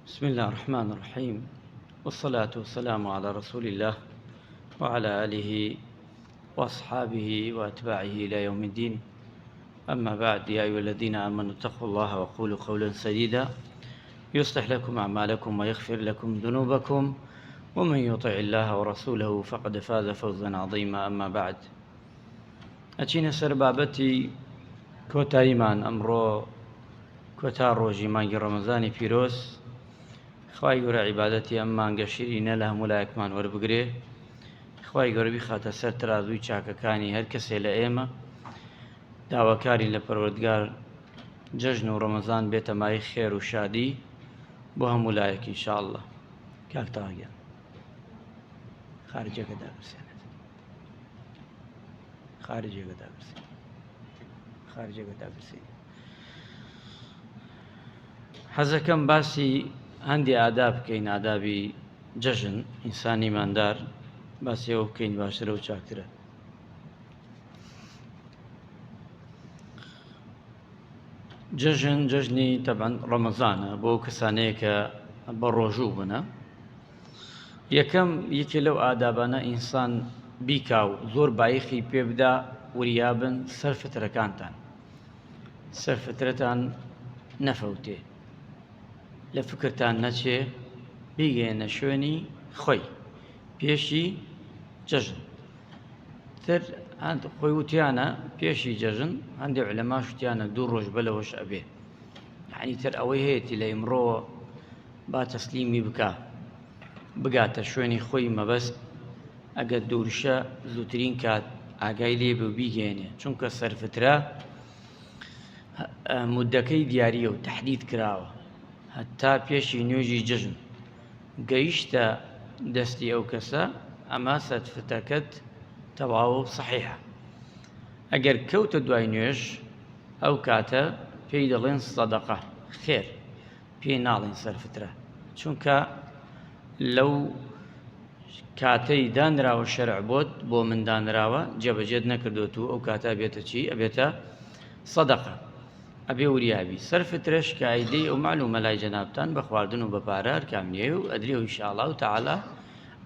بسم الله الرحمن الرحيم والصلاة والسلام على رسول الله وعلى آله وأصحابه وأتباعه إلى يوم الدين أما بعد يا أيها الذين آمنوا اتقوا الله وقولوا قولا سديدا يصلح لكم أعمالكم ويغفر لكم ذنوبكم ومن يطع الله ورسوله فقد فاز فوزا عظيما أما بعد ئەچینە سەر بابەتی کۆتاییمان ئەمڕۆ کۆتا ڕۆژی مانگی ڕەمەزانی پیرۆز خوای گەورە عیبادەتی ئەم مانگە شیرینە لە هەموو لایەکمان وەربگرێ خوای گەورە بیخاتە سەر ترازووی چاکەکانی هەر کەسێ لە ئێمە داواکارین لە پەروەردگار جەژن و ڕەمەزان بێتە مای خێر و شادی بۆ هەموو لایەک ئینشاءاللە کاک تاگیان خارجەکە دابرسێنێت خارجەکە دابرسێنێت خارجەکە دابرسێنێت حەزەکەم باسی هەندی ئاداب بکەین ئادابی جەژن ئینسانی ماندار باسی ئەوە بکەین باشترە و چاکترە جەژن جەژنی تەبەن ڕەمەزانە بۆ کەسانەیە کە بە ڕۆژوو بوونە یەکەم یەکێ لەو ئادابانە ئینسان بیکا و زۆر بایخی پێ بدا وریابن سەر فترەکانتان سەر فترەتان نەفەوتێ لە فکرتان نەچێ بیگەیەنە شوێنی خۆی پێشی جەژن تر هەند خۆی وتیانە پێشی جەژن هەندێک عولەماش وتیانە دوو ڕۆژ بەلەوەش ئەبێ یعنی تر ئەوەی هەیەتی لە ئیمڕۆوە با تەسلیمی بکا بگاتە شوێنی خۆی مەبەست ئەگەر دوورشە زووترین کات ئاگای لێ بێ و بیگەێنێ چونکە سەرفترە مدەکەی دیاریە و تهدید کراوە هەتا پێشی نوێژی جەژن گەیشتە دەستی ئەو کەسە ئەمە سەرفتەکەت تەواو و سەحیحە ئەگەر کەوتە دوای نوێژ ئەو کاتە پێی دەڵێن سەدەقە خێر پێی ناڵێن سەرفترە چونکە لەو کاتەی دانراوە شەرع بۆت بۆ من دانراوە جێبەجێت نەکردوت و ئەو کاتە بێتە چی ئەبێتە سەدەقە ئەبێ وریابی سەر فترەش کە ئایدەی ئەو معلومە لای جەنابتان بە خواردن و بە پارە هەرکام نییە و ئەدرێ و ئینشاءڵڵا و تەعالا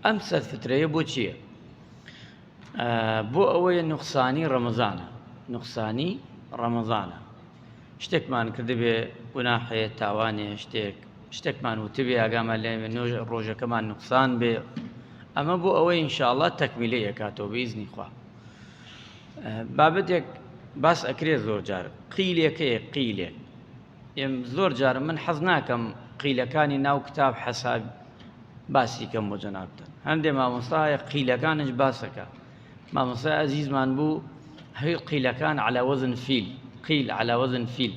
ئەم سەر فترەیە بۆ چییە بۆ ئەوەیە نوقسانی ڕەمەزانە نوقسانی ڕەمەزانە شتێکمان کردبێ گوناحێ تاوانێ شتێک شتێکمان وتبێ ئاگامان لێ نۆژ ڕۆژەکەمان نوقسان بێ ئەمە بۆ ئەوەی ئینشاءڵڵا تەکمیلەی ئەکاتەوە بە ئیزنی خوا بابەتێک باس ئەکرێ زۆر جار قیلێکەیە قیلێک ئێم زۆر جار من حەز ناکەم قیلەکانی ناو کتاب حەساب باسی کەم بۆ جەنابتان هەندێ مامۆستایە قیلەکانش باسەکە مامۆستای ئەزیزمان بوو هەی قیلەکان على وزن فیل قیل على وزن فیل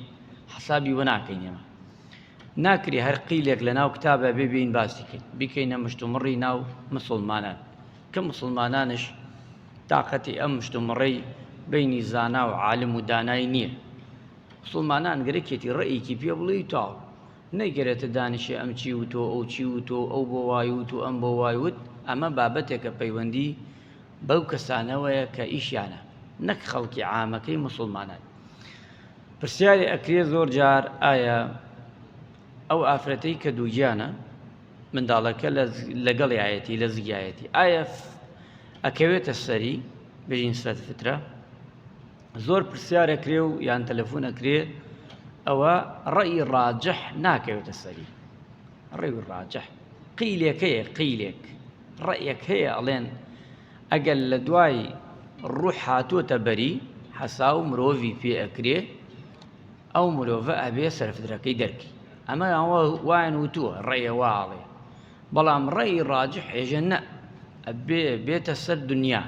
حسابی وە ناکەین ئێمە ناکری هەر قیلێک لە ناو کتابە بێ بین باسی کەین بیکەینە مشتومڕی ناو مسلمانان کە مسلمانانش تاقەتی ئەم مشتومڕەی بینی زانا و عالم و دانای نییە مسلمانان گرەکێتی ڕێیکی پێ بڵێی تاو نەیگەرێتە دانیشێ ئەم چی وتۆ ئەو چی وتۆ ئەو بۆ وای وت و ئەم بۆ وای وت ئەمە بابەتێکە پەیوەندی بەو کەسانەوەیە کە ئیشیانە نەک خەڵکی عامەکەی موسڵمانان. پرسیارێ ئەکرێ زۆر جار ئایا ئەو ئافرەتەی کە دووگیانە منداڵەکە لەگەڵیایەتی لە زگیایەتی ئایا ئەکەوێتە سەری بژین سەر فترە زۆر پرسیار ئەکرێ و یان تەلەفۆن ئەکرێ ئەوە ڕێی ڕاجح ناکەوێتە سەری ڕێی ڕاجح قیلێکەیە قیلێک ڕەئیەک هەیە ئەڵێن ئەگەر لە دوای ڕوح هاتووەتە بەری حەساو مرۆڤی پێ ئەکرێ ئەو مرۆڤە ئەبێ سەرفترەکەی دەرکی ئەمە وایان وتووە ڕێیە واڵێ بەڵام ڕێی ڕاجح هێژە نە ئەبێ بێتە سەر دنیا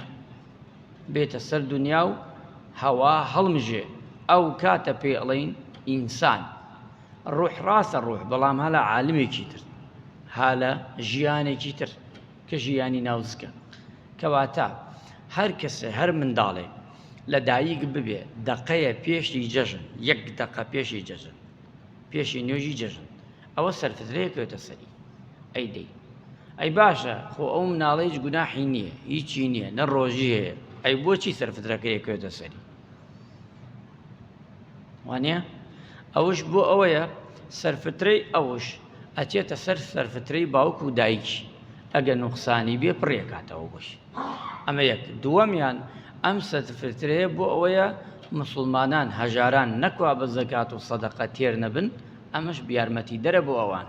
بێتە سەر دنیا و هەوا هەڵمژێ ئەو کاتە پێ ئەڵین ئینسان ڕوح ڕاستە ڕوح بەڵام هەلا عالمێکی تر هالە ژیانێکی تر کە ژیانی ناو زگە کەواتە هەر کەسێ هەر منداڵێک لە دایک ببێ دەقەیە پێشی جەژن یەک دەقە پێشی جەژن پێشی نوێژی جەژن ئەوە سەرفترەیە کەوتە سەری ئەی دەی ئەی باشە خۆ ئەو مناڵە هیچ گوناحی نییە هیچی نییە نە ڕۆژی هەیە ئەی بۆچی سەرفترەکەی کەوتە سەری وانە ئەوش بۆ ئەوەیە سەرفترەی ئەوش. ئەچێتە سەر سەرفترەی باوک و دایکی ئەگە نوقسانی بێ پڕیەکاتەوە بۆی. ئەمە یەک. دووەمیان ئەم سەرفترەیە بۆ ئەوەیە مسوڵمانان هەژاران نەکوا بە زەکات و سەدەقە تێر نەبن، ئەمەش بیارمەتیدەرە بۆ ئەوان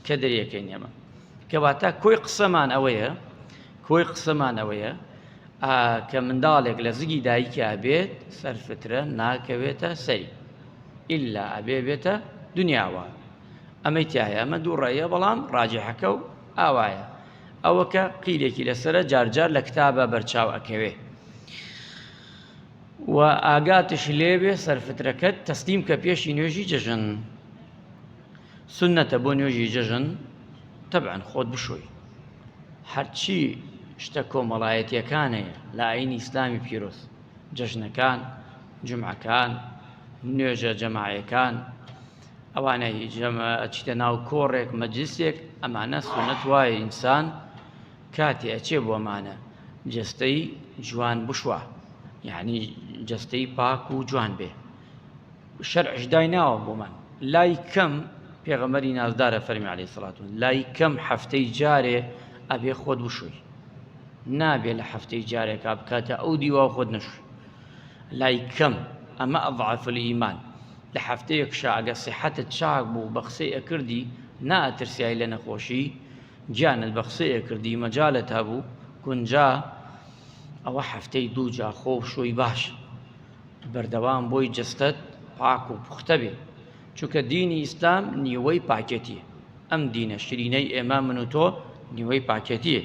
کە دەریەکەین ئێمە. کەواتە کۆی قسەمان ئەوەیە کۆی قسەمان ئەوەیە کە منداڵێک لە زگی دایکیا بێت سەرفترە ناکەوێتە سەری ئللا ئەبێ بێتە دنیاوە ئەمەی تایە ئەمە دوو ڕێیە بەڵام ڕاجحەکە و ئاوایە ئەوە کە قیلێکی لەسرە جارجار لە کتابە بەرچاو ئەکەوێ و ئاگاتش لێبێ سەرفترەکەت تەسلیم کە پێشی نوێژی جەژن سوننەتە بۆ نوێژی جەژن تەبعەن خۆت بشۆی هەرچی شتە کۆمەڵایەتیەکانەیە لە ئاینی ئیسلامی پیرۆز جەژنەکان جمعەکان نوێژە جەماعەکان ئەوانە جەمە ئەچیتە ناو کۆڕێک مەجلسێک ئەمانە سوننەت وایە ئینسان کاتێ ئەچێ بۆمانە جەستەی جوان بشوە یعنی جەستەی پاک و جوان بێ شەرعش دایناوە بۆمان لای کەم پێغەمبەری نازدارە فەرمی عەلەیهی سڵات و لای کەم هەفتەی جارێ ئەبێ خۆت بشۆی نابێ لە هەفتەی جارێکا بکاتە ئەو دیوا خۆت نەشوی لای کەم ئەمە ئەضعف الئیمان لە هەفتەیەک شا ئەگە سیحەتت چاک بوو بە قسەی ئەکردی نائەترسیای لە نەخۆشی گیانت بە قسەی ئەکردی مەجالت هەبوو گونجا ئەوە هەفتەی دوو جا خۆ شۆی باش بەردەوام بۆی جەستەت پاک و پوختە بێ چونکە دینی ئیسلام نیوەی پاکێتیە ئەم دینە شرینەی ئێمە من و تۆ نیوەی پاکێتیە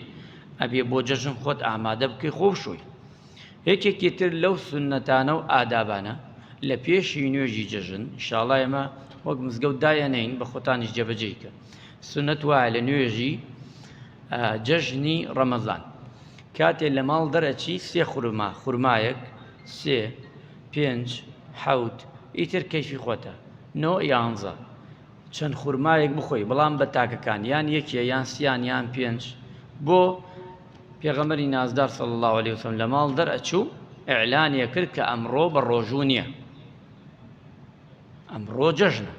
ئەبێ بۆ جەژن خۆت ئامادە بکەی خۆ بشۆی یەکێکی تر لەو سوننەتانە و ئادابانە لە پێشی نوێژی جەژن ئیشاڵا ئێمە وەک مزگەوت دایەنین بە خۆتانیش جێبەجێی کە سوننەت وایە لە نوێژی جەژنی ڕەمەزان کاتێ لە ماڵ دەرەچی سێ خورما خورمایەک سێ پێنج حەوت ئیتر کەیفی خۆتە نۆ یانزە چەند خورمایەک بخۆی بەڵام بە تاکەکان یان یەکێ یان سیان یان پێنج بۆ پێغەمبەری نازدار صلی الله علیه وسلم لە ماڵ دەرئەچوو ئیعلانی کرد کە ئەمڕۆ بە ڕۆژوو نییە ئەمڕۆ جەژنە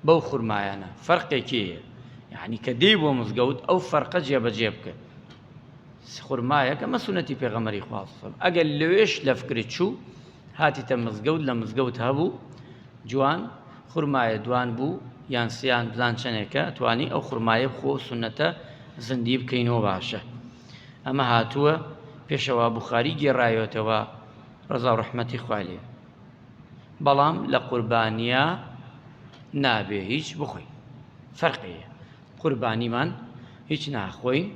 بەو خورمایانە فەرقێکی هەیە یعنی کە دێی بۆ مزگەوت ئەو فەرقە جێبەجێ بکە خورمایەک ئەمە سونەتی پێغەمبەری خوا ئەگەر لەوێش لە فکرت چوو هاتیتە مزگەوت لە مزگەوت هەبوو جوان خورمایە دوان بوو یان سیان بزان چەنێکە توانی ئەو خورمایە بخۆ سونەتە زندی بکەینەوە باشە ئەمە هاتووە پێشەوا بخاری گێڕایەتەوە ڕەزا و ڕەحمەتی خوای لێ بەڵام لە قوربانیا نابێ هیچ بخۆی فەرقی قوربانیمان هیچ ناخۆین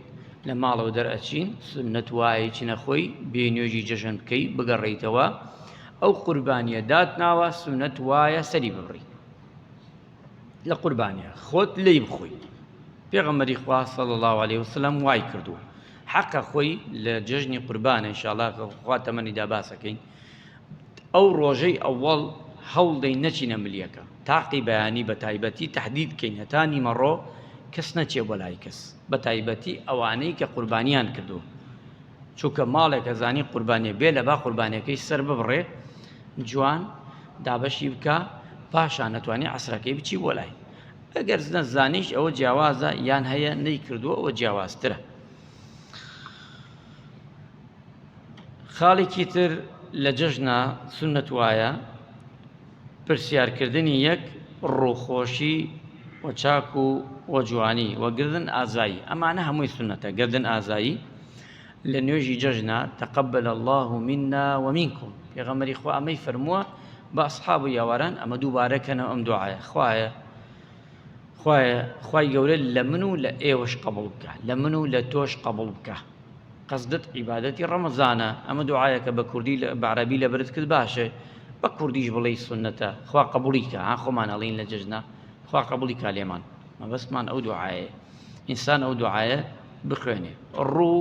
لە ماڵەوە دەرئەچین سنت وایە هیچ نەخۆی بێ نوێژی جەژن بکەی بگەڕێیتەوە ئەو قوربانیە دات ناوە سنت وایە سەری ببڕی لە قوربانیە خۆت لێی بخۆی پێغەمبەری خوا صلی الله علیه وسلم وای کردووە حەقە خۆی لە جەژنی قوربانە ئینشاءاللە خوا تەمەنی دا باسەکەین ئەو ڕۆژەی ئەوەڵ هەوڵ دەین نەچینە ملیەکە تاقی بەیانی بە تایبەتی تەحدید بکەین هەتا نیمەڕۆ کەس نەچێ بۆ لای کەس بە تایبەتی ئەوانەی کە قوربانیان کردووە چونکە ماڵێک ئەزانی قوربانیە بێ لە با قوربانیەکەی سەر ببڕێ جوان دابەشی بکە پاشان نەتوانی عەسرەکەی بچی بۆ لای ئەگەر نەزانیش ئەوە جیاوازە یان هەیە نەیکردووە ئەوە جیاوازترە. خاڵێکی تر لە جەژنا سوننەت وایە پرسیارکردنی یەک ڕووخۆشی و چاک و و جوانی و گردن ئازایی ئەمانە هەمووی سوننەتە گردن ئازایی لە نوێژی جەژنا تقبل الله منا ومنكم پێغەمبەری خوا ئەمەی فەرمووە بە ئەسحاب و یاواران ئەمە دووبارە کەنەوە ئەم دوعایە خوایە خوایە خوای گەورە لە من و لە ئێوەش قبوڵ بکە لە من و لە تۆش قبوڵ بکە قەسدت عیبادەتی ڕەمەزانە ئەمە دوعایەکە بە کوردی بە عەرەبی لەبەرت کرد باشە بە کوردیش بڵێی سوننەتە خوا قبوڵی کە ها خۆمان ئەڵێین لە جەژنە خوا قبوڵی کا لێمان مەبەستمان ئەو دوعایە ئینسان ئەو دوعایە بخوێنێ ڕوو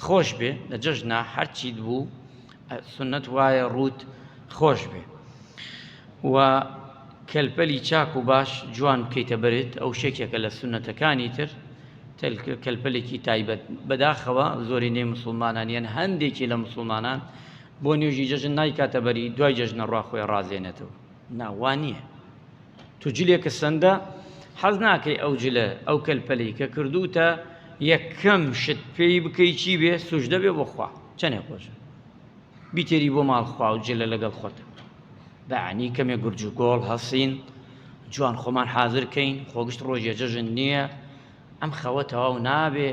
خۆش بێ لە جەژنە هەرچیت بوو سنت وایە ڕووت خۆش بێ و کەلپەلی چاک و باش جوان بکەیتە بەرت ئەو شێکێکە لە سوننەتەکانی تر کەلپەلێکی تایبەت بەداخەوە زۆرینەی مسوڵمانان یان هەندێکی لە مسوڵمانان بۆ نوێژی جەژن نایکاتە بەری دوای جەژنە ڕوا خۆی ڕازێنێتەوە نا وا نییە تو جلێکە سەندە حەز ناکەی ئەو جلە ئەو کەلپەلەی کە کردووتە یەکەم شت پێی بکەی چی بێ سوژدە بێ بۆ خوا چەنێ خۆشە بیتێری بۆ ماڵ خوا و جلە لەگەڵ خۆتە بەعنی کەمێ گورج و گۆڵ هەسین جوان خۆمان حازر کەین خۆگشت ڕۆژێ جەژن نییە ئەم خەوە تەواو نابێ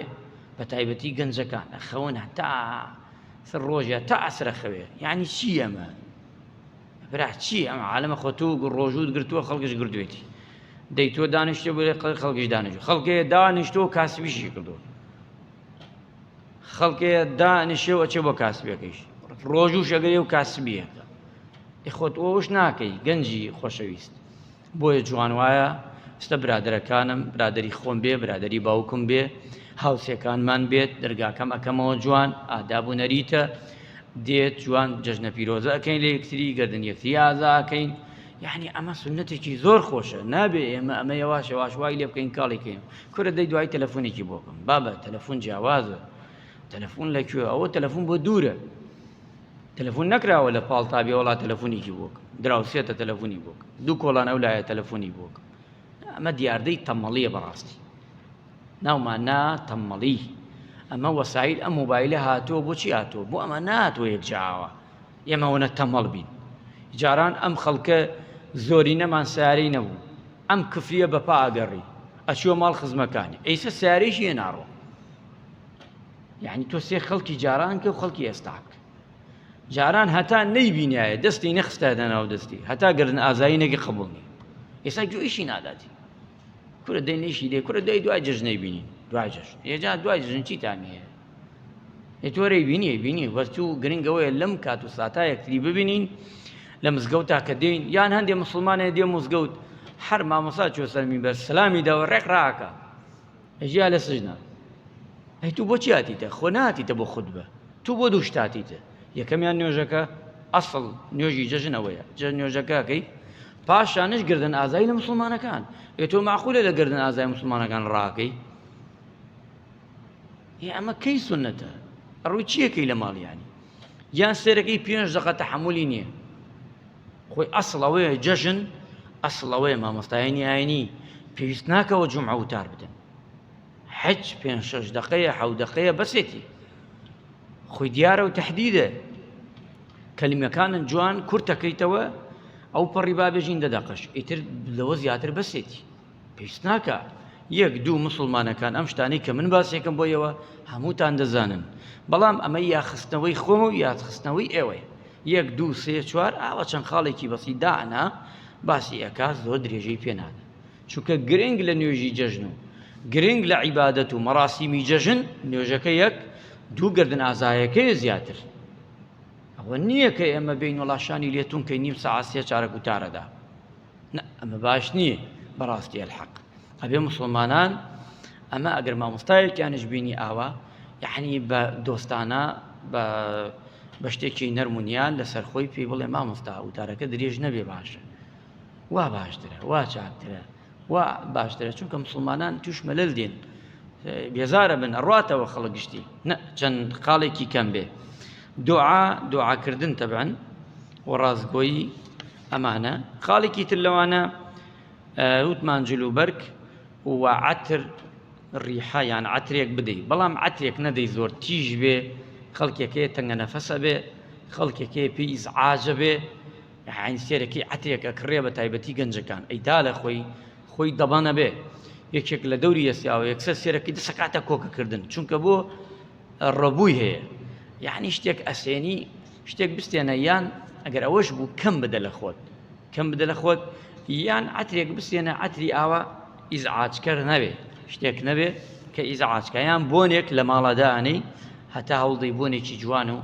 بە تایبەتی گەنجەکان ئەخەون هەتا سەر ڕۆژە تا عەسرە خەوێ یعنی چی ئەمە برا چی ئەم عالەمە خۆ تۆ ڕۆژووت گرتووە خەڵکش گرتوێتی دەی تۆ دانیشتێ بۆ خەڵکیش دانیشت خەڵکێ دانیشتۆ کاسبیشی کردووە خەڵکێ دانیشێ و ئەچێ بۆ کاسبیەکەیش ڕۆژوو شەگەرێ و کاسبیەکە خۆت ئەوش ناکەی گەنجی خۆشەویست بۆیە جوان وایە ئێستا برادەرەکانم برادەری خۆم بێ برادەری باوکم بێ هاوسێکانمان بێت دەرگاکەم ئەکەمەوە جوان ئاداب و نەریتە دێت جوان جەژنە پیرۆزە ئەەکەین لە یەکتری گردن یەکتری ئازا ئەکەین یعنی ئەمە سنتێکی زۆر خۆشە نابێ ئێمە ئەمە یەواش یەواش وای لێ بکەین کاڵیکەین کورە دەی دوای تەلەفۆنێکی بۆ بکەم بابە تەلەفۆن جیاوازە تەلەفۆن لەکوێ ئەوە تەلەفۆن بۆ دوورە تەلەفۆن نەکراوە لە پاڵ تا بێ وەڵا تەلەفۆنێکی بۆ بکەم دراوسێتە تەلەفۆنی بۆ بکەم دوو کۆڵان ئەو لایە تەلەفۆنی بۆ بکەم ئەمە دیاردەی تەمەڵیە بەڕاستی ناومان نا تەمەڵی ئەمە وەسایل ئەم مۆبایلە هاتووە بۆچی هاتووە بۆ ئەمە ناتوە یەکجاوە ئێمە ئەوەنە تەمەڵ بین جاران ئەم خەڵکە زۆرینەمان سیارەی نەبوو ئەم کفریە بە پا ئەگەڕی ئەچووە ماڵ خزمەکانی ئەیسە سیارەیشی هێناڕۆ یعنی تۆ سێ خەڵکی جاران کە و خەڵکی ئێستا بکە جاران هەتا نەیبینایە دەستی نەخستایە ناو دەستی هەتا گردن ئازایی نەگی قبول نیە ئێستا گوێیشی ناداتی کورە دەی نیشی دێ کورە دەی دوای جەژنەی بینین دوای جەژن ئێجا دوای جەژن چی تامی هەیە ئێ تۆ رێی بینی بینی بەس تو گرنگەوەیە لەم کات و ساتا یەکتری ببینین لە مزگەوتا کە دێین یان هەندێ مسلمانێ دێ مزگەوت هەر مامۆسا چۆ سەر مینبەر سلامی داوە ڕێک ڕاکە ئەژیا لە سجنا ئەی تو بۆچی هاتیتە خۆ ناتیتە بۆ خودبە تو بۆ دوو شتاتیتە یەکەمیان نوێژەکە ئەسڵ نوێژی جەژن ئەوەیە جەژن نوێژەکەکەی پاشانش گردن ئازایی لە مسلمانەکان ئێ تۆ معقولە لە گردن ئازای مسلمانەکان ڕاکەی ئێ ئەمە کەی سنەتە ڕووی چیەکەی لە ماڵیانی یان سێرەکەی پێنج دقە تەحملی نییە خۆی ئەسڵ ئەوەیە جەژن ئەسڵ ئەوەیە مامۆستایانی ئاینی پێویست ناکەوە جومعە وتار بدەن حەج پێ شەش دقەیە حەو دقەیە بەسێتی خۆی دیارە و تهدیدە کەلیمەکانن جوان کورتەکەیتەوە ئەو پەڕی بابێژین دە دەقەش ئیتر لەوە زیاتر بەسێتی پێویست ناکا یەک دوو مسوڵمانەکان ئەم شتانەی کە من باسێکم بۆ ئێوە هەمووتان دەزانن بەڵام ئەمە یاخستنەوەی خۆمە و یادخستنەوەی ئێوەیە یەک دوو سێ چوار ئاوا چەند خاڵێکی بەسی دانا باسی ئەکا زۆر درێژەی پێ نادا چونکە گرنگ لە نوێژی جەژن و گرنگ لە عیبادەت و مەراسیمی جەژن نوێژەکە یەک دوو گردن ئازایەکەی زیاتر ئەوە نییە کە ئێمە بین وڵاشانی لێتون کەی نیم سەعات سێ چارەک وتارەدا نا ئەمە باش نییە بەڕاستی الحق ئەبێ مسلمانان ئەمە ئەگەر مامۆستایەکیانش بینی ئاوا یعنی بە دۆستانە بە بە شتێکی نەرمونیان لەسەر خۆی پێی بڵێ مامۆستا وتارەکە درێژ نەبێ باشە وا باشترە وا چاکترە وا باشترە چونکە مسلمانان توش مەلەل دێن بێزارە بن ئەڕاتەوە خەڵک گشتی نە چەند خاڵێکی کەم بێ دوعا دوعاکردن تەبعەن و ڕاستگۆیی ئەمانە خاڵێکی تر لەوانە وتمان جل و بەرگ و عەتر ڕیحە یان عەترێک بدەی بەڵام عەترێک نەدەی زۆر تیژ بێ خەڵکێکەیە تەنگە نەفەسە بێ خەڵکێکەیە پێی ئیزعاجە بێ عین سێرەکی عەترێک ئەکڕێ بە تایبەتی گەنجەکان ئەیدا لە خۆی خۆی دەبانە بێ یەکێک لە دەوری یەسیاوە یەکسەر سێرەکی دەسەکاتە کۆکەکردن چونکە بۆ ڕەبووی هەیە یعنی شتێک ئەسێنی شتێک بستێنە یان ئەگەر ئەوەش بوو کەم بدە لە خۆت کەم بدە لە خۆت یان عەترێک بستێنە عەتری ئاوا ئیزعاجکەر نەبێ شتێک نەبێ کە ئیزعاجکە یان بۆنێک لە ماڵەدا ئەنەی هەتا هەوڵدەی بۆنێکی جوان و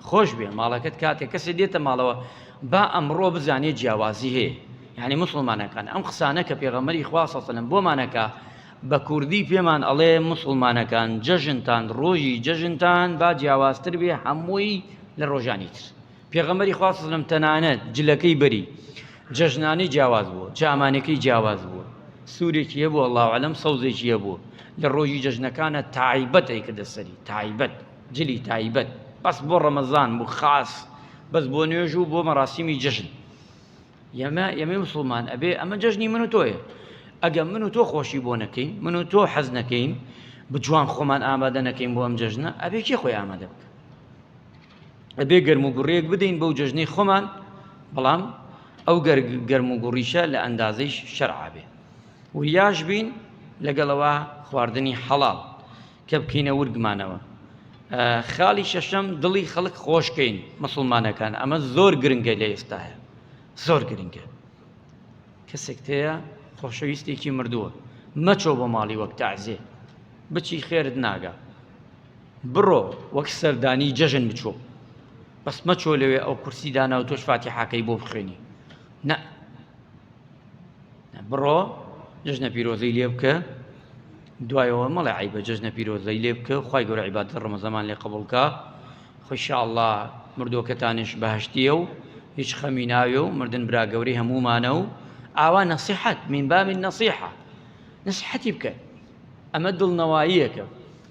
خۆش بێ ماڵەکەت کاتێک کەسێ دێتە ماڵەوە با ئەمڕۆ بزانێ جیاوازی هەیە یعنی مسلمانەکان ئەم قسانە کە پێغەمبەری خوا صلی الله بۆمانەکە بە کوردی پێمان ئەڵێ موسڵمانەکان جەژنتان ڕۆژی جەژنتان با جیاوازتر بێ هەمووی لە ڕۆژانی تر پێغەمبەری خوا صلی الله تەنانەت جلەکەی بەری جەژنانی جیاواز بوو جامانەکەی جیاواز بوو سوورێکی هەبوو الله عالم سەوزێکی هەبوو لە ڕۆژی جەژنەکانە تایبەت ئەیکردە سەری تایبەت جلی تایبەت بەس بۆ ڕەمەزان بوو خاص بەس بۆ نوێژ و بۆ مەراسیمی جەژن یەمە ئێمەی موسڵمان ئەبێ ئەمە جەژنی من و تۆیە. ئەگە من و تۆ خۆشی بۆ نەکەین، من و تۆ حەز نەکەین، بجوان خۆمان ئامادە نەکەین بۆ ئەم جەژنە، ئەبێ کێ خۆی ئامادە بکە؟ ئەبێ گەرم و گوڕیەک بدەین بەو جەژنەی خۆمان، بەڵام ئەو گەرم و گوڕیشە لە ئەندازەی شەرعا بێ. وریاش بین لەگەڵەوە خواردنی حەڵاڵ کە بکەینە ورگمانەوە. خاڵی شەشەم دڵی خەڵک خۆشکەین مسلمانەکان، ئەمە زۆر گرنگە لە ئێستاە، زۆر گرنگە. کەسێک تەیە خۆشەویستێکی مردووە مەچۆ بۆ ماڵی وەک تەعزێ بچی خێرت ناگا بڕۆ وەک سەردانی جەژن بچۆ بەس مەچۆ لەوێ ئەو کورسی دانا و تۆش فاتیحاکەی بۆ بخوێنی نە بڕۆ جەژنە پیرۆزەی لێ بکە دوایەوە مەڵێ عیبە جەژنە پیرۆزەی لێ بکە خوای گەورە عیبادەت ڕەمەزانمان لێ قبوڵ کا خۆ ئیشاڵڵا مردووەکەتانیش بەهەشتیە و هیچ خەمی ناوێ و مردن برا گەورەی هەموومانە و ئاوا نەسیحەت من باب النصیحە نەسیحەتی بکە ئەمە دڵنەواییەکە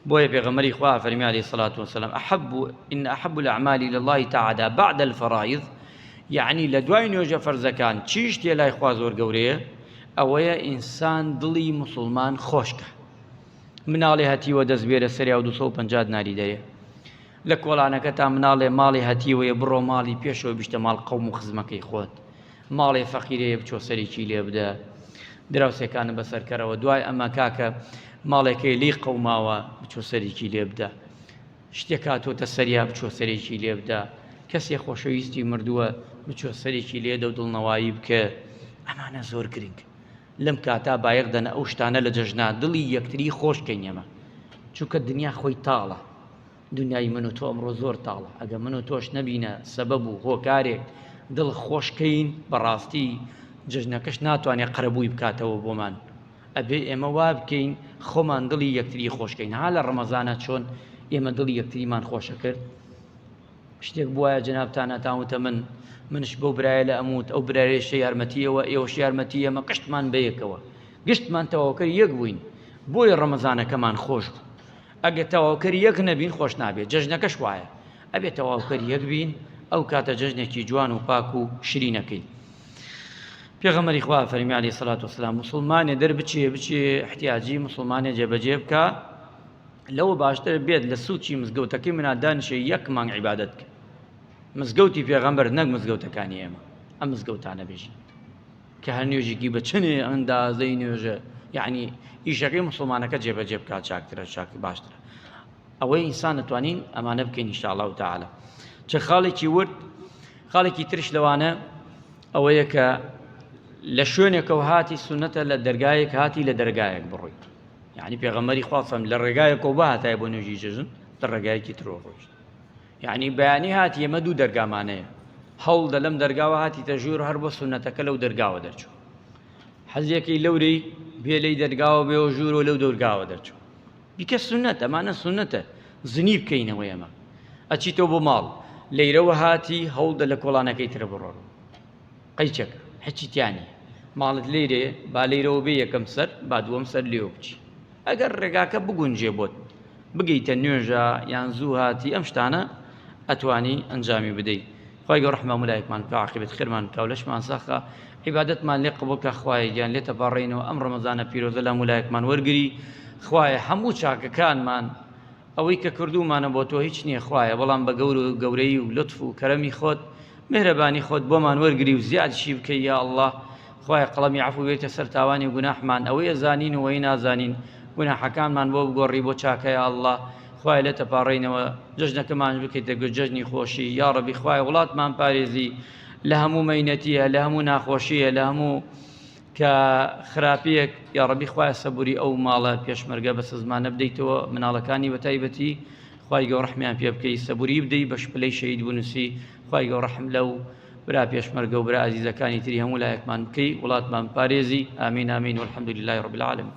بۆیە پێغەمبەری خوا فەرمی علیه الصلاة والسلام احب ان احب الاعمال الى الله تعالى بعد الفرائض یعنی لە دوای نوێژە فەرزەکان چی شتێ لای خوا زۆر گەورەیە ئەوەیە ئینسان دڵی موسڵمان خۆشکە مناڵێ هەتیوە دەست بێرە سەریا و 250 دناری دەرێ لە کۆڵانەکە تا مناڵێ ماڵی هەتیوەیە بڕۆ ماڵی پێشەوە بیشتە ماڵ قەوم و خزمەکەی خۆت ماڵێ فەقیرەیە بچۆ سەرێکی لێ بدە دراوسێکانە بەسەرکەرەوە دوای ئەمە کاکە ماڵێکەی لی قەوماوە بچۆ سەرێکی لێ بدە شتێک هاتۆتە سەریا بچۆ سەرێکی لێ بدە، کەسێ خۆشەویستی مردووە بچۆ سەرێکی لێدە و دڵنەوایی بکە، ئەمانە زۆر گرنگ لەم کاتا بایەخ دەنە ئەو شتانە لە جەژنا دڵی یەکتری خۆش کەین ئێمە چونکە دنیا خۆی تاڵە دنیای من و تۆ ئەمڕۆ زۆر تاڵە ئەگە من و تۆش نەبینە سەبەب و هۆکارێک دڵ خۆش کەین بەڕاستی جەژنەکەش ناتوانێت قەرەبووی بکاتەوە بۆمان ئەبێ ئێمە وا بکەین خۆمان دڵی یەکتری خۆش کەین ها لە ڕەمەزانە چۆن ئێمە دڵی یەکتریمان خۆشە کرد شتێک بواە جەنابتان ئەتان وتە من منش بەو برایە لە ئەموت ئەو برایەشە یارمەتیەوە ئێوەش یارمەتی ئێمە قشتمان بەیەکەوە گشتمان تەواوکەر یەک بووین بۆیە ڕەمەزانەکەمان خۆش بوو ئەگە تەواوکەر یەک نەبین خۆش نابێت جەژنەکەش وایە ئەبێ تەواوکەر یەک بین ئەو کاتە جەژنێکی جوان و پاک و شرینەکەین پێغەمبەری خوا فەرمی علیه الصلاة والسلام موسڵمانێ دەربچێ بچێ احتیاجی موسڵمانێ جێبەجێ بکا لەوە باشتر بێت لە سوچی مزگەوتەکەی منا دانیشێ یەک مانگ عیبادەت کە مزگەوتی پێغەمبەر نەک مزگەوتەکانی ئێمە ئەم مزگەوتانە بێژین کە هەر نوێژێکی بە چەنێ ئەندازەی نوێژە یعنی ئیشەکەی مسلمانەکە جێبەجێ بکات چاکترە چاک باشترە ئەوەی ئینسان دەتوانین ئەمانە بکەین ان شاء الله تعالی چە خاڵێکی ورد خاڵێکی ترش لەوانە ئەوەیە کە لە شوێنێکەوە هاتی سونەتە لە دەرگایەک هاتی لە دەرگایەک بڕۆیت یعنی پێغەمبەری خوا سەم لە ڕێگایەکەوە بهاتای بۆ نوێژی جەژن لە ڕێگایەکی ترەوە ڕۆیشت یعنی بەیانی هاتی ئێمە دوو دەرگامانەیە هەوڵ دە لەم دەرگاوە هاتیتە ژوور هەر بۆ سونەتەکە لەو دەرگاوە دەرچوو حەزیەکەی لەورەی بێ لەی دەرگاوە بێەوە ژوورەوە لەو دەورگاوە دەرچوو بیکە سونەت ئەمانە سونەتە زنی بکەینەوە ئێمە ئەچیتەوە بۆ ماڵ لەیرەوە هاتی هەوڵدە لە کۆڵانەکەی ترە بڕۆڕ قەیچەکە هەچی تیانی ماڵت لەیرێ با لەیرەوە بێ یەکەم سەر با دووەم سەر لێوە بچی ئەگەر ڕێگاکە بگونجێ بۆت بگەیتە نوێژە یان زوو هاتی ئەم شتانە ئەتوانی ئەنجامی بدەیت خوای گەورە ڕەحمە هەموو لایەکمان بکا عاقیبەت خێرمان بکا و لەشمان ساخ کا عیبادەتمان لێ قبوڵ کا خوایە گیان لێت ئەپاڕێینەوە ئەم ڕەمەزانە پیرۆزە لە هەموو لایەکمان وەرگری خوایە هەموو چاکەکانمان ئەوەی کە کردوومانە بۆ تۆ هیچ نییە خوایە بەڵام بە گەور و گەورەی و لوتف و کەرەمی خۆت مهرەبانی خۆت بۆمان وەرگری و زیادشی بکەی یا اللە خوایە قەڵەمی عەفو بێتە سەر تاوانی و گوناحمان ئەوەی ئەزانین و ئەوەی نازانین گوناحەکانمان بۆ بگۆڕی بۆ چاکە یا اللە خوایە لێت ئەپاڕێینەوە جەژنەکەمانش بکەیتە گوێ جەژنی خۆشی یاڕەبی خوایە وڵاتمان پارێزی لە هەموو مەینەتیە لە هەموو ناخۆشیە لە هەموو کە خراپیەک یاڕەبی خوایە سەبوری ئەو ماڵە پێشمەرگە بە سزمانە بدەیتەوە مناڵەکانی بە تایبەتی خوای گەورە ڕەحمیان پێ بکەی سەبوری بدەی بە شپلەی شەهید بنووسی خوای گەورە ڕەحم لەو برا پێشمەرگە و برا ئازیزەکانی تری هەموو لایەکمان بکەی وڵاتمان پارێزی ئامین ئامین والحمد لله رب العالمین.